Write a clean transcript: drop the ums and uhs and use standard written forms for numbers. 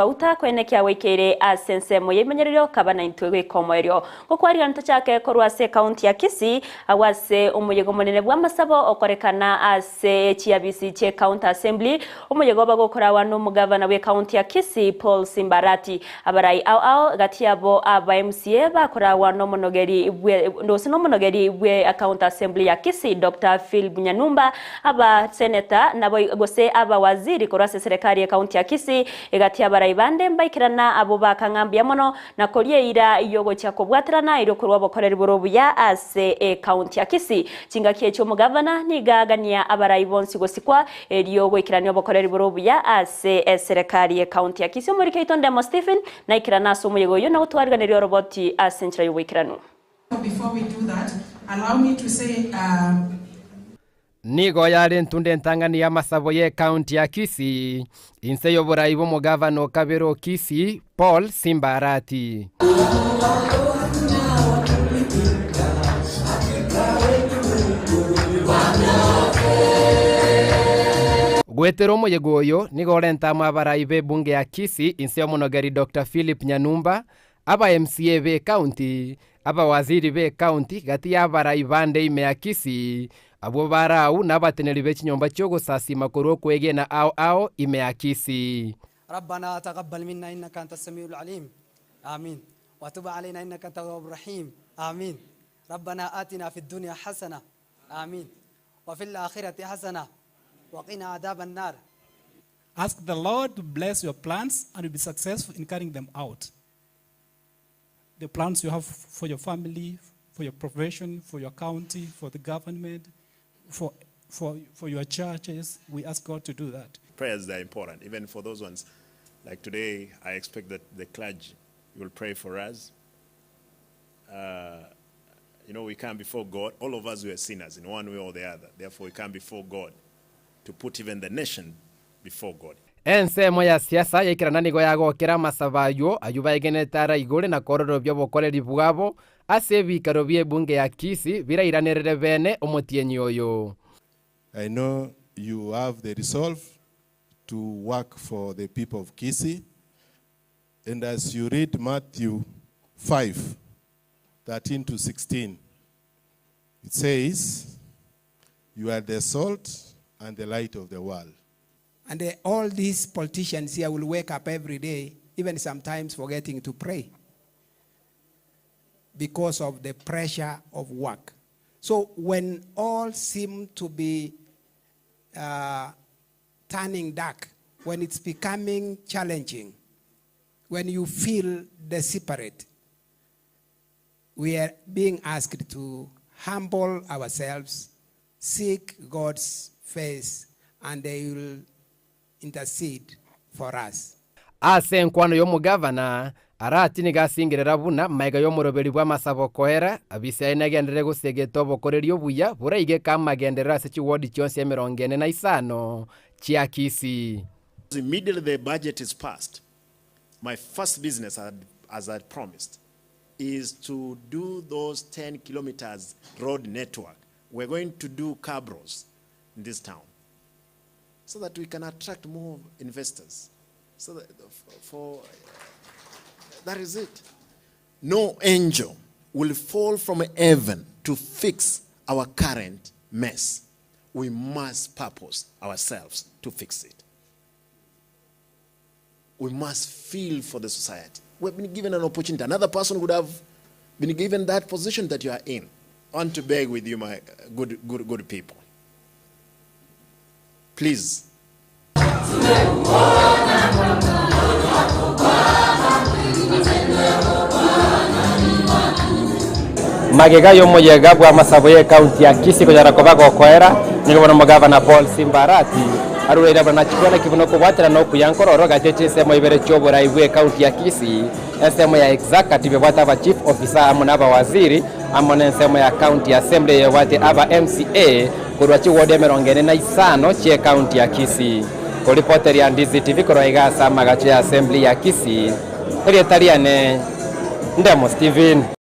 Gauta koenekia gwaikeire ase ensemo y'ebimanyererio kaba naintwe goika omoerio. Gokwarigana ntochake korwa ase ekaunti ya Kisii, agwo ase omoyega omonene bw'amasabo okorekana ase chiabisi chi'ecounty assembly, omoyega oba gokorawa nomogavana bw'ekaunti ya Kisii Paul Simba Arati. Abarai ao ao gati yabo aba MCA bakorawa nomonogeri bwe gose nomonogeri bwe county assembly ya Kisii Doctor Philip Nyanumba, aba senator nabo gose aba waziri korwa ase eserekari y'ekaunti ya Kisii Egati y'abarai bande mbaikerana abwo bakang'a mbuya mono na koria eira y'ogochia kobwaterana erio korwa obokoreri bore obuya ase ekaunti ya Kisii. Chingaki echio omogavana nigo agania abarai bonsi gosikwa erio goikerania obokoreri bore obuya ase eserekari y'ekaunti ya Kisii. Omoriki oito Ndemo Stephen naikerana ase omoyega oyio na gotwariganeria oroboti ase enchera y'oboikeranu. Before we do that, allow me to say um. Nigo yare entunda entang'ani y'amasabo y'ecounty ya Kisii, inse y'oborai bw'omogavana o kabere o Kisii, Paul Simba Arati. Goetera omoyega oyo, nigo orente amo abarai b'ebunge ya Kisii inse y'omonogeri Doctor Philip Nyanumba, Aba MCA b'ecounty, abawaziri b'ecounty gati y'abarai bande ime ya Kisii, abwo bare agwo nabateneneri be chinyomba chi'ogosasiima korwa okwegena ao ao ime ya Kisii. Rabbana taqabbal minna innaka anta samiul alim Amin wa tub aleyna innaka anta tawwabur rahim Amin Rabbana atina fid dunya hasana Amin wa fil akhirati hasana wa qina adhaban nar. Ask the Lord to bless your plans and you'll be successful in carrying them out. The plans you have for your family, for your profession, for your county, for the government, for, for, for your churches. We ask God to do that. Prayers are important, even for those ones. Like today, I expect that the clergy will pray for us. Uh, you know, we come before God. All of us, we are sinners in one way or the other. Therefore, we come before God to put even the nation before God. Ensemo ya siasa yaikerana nigo yagokera amasabo ayio, ayio baegenete ara igore na kororobia obokoreri bwabo ase ebikaro bi'ebunge ya Kisii birairanerere bene omotienyi oyo. I know you have the resolve to work for the people of Kisii and as you read Matthew 5, 13 to 16, it says, You are the salt and the light of the world. And uh, all these politicians here will wake up every day, even sometimes forgetting to pray because of the pressure of work. So when all seem to be uh, turning dark, when it's becoming challenging, when you feel desperate, we are being asked to humble ourselves, seek God's face, and they will intercede for us. Ase enkwano y'omogavana, Arati nigo asingerera buna magega y'omoroberi bw'amasabo koera, abisi aye negenderere gosegeta obokoreri obuya boraigeke amagenderero ase chiwodi chionsi emerongo ene na isano chia Kisii. Immediately the budget is passed, my first business, as I promised, is to do those 10 kilometers road network. We're going to do cabros in this town so that we can attract more investors. So that for that is it. No angel will fall from heaven to fix our current mess. We must purpose ourselves to fix it. We must feel for the society. We have been given an opportunity. Another person would have been given that position that you are in. I want to beg with you, my good, good, good people. Please. Magega y'omoyega bw'amasabo y'ecounty ya Kisii konyara koba gokoera, nigo bono omogavana Paul Simba Arati arureire buna nachikwana ki buna okobwaterana okuya nkororo gati ye chinsemo ibere chi'oborai bw'ecounty ya Kisii, ensemo ya executive ebwate aba chief officer amo na abawaziri, amo nensemo ya county assembly eyebwate aba MCA korwa chiward emerongo ene na isano chi'ecounty ya Kisii. Koripoteria Ndizi TV korwa iga ase amagacho ya assembly ya Kisii, erieta riane Ndemo Stephen.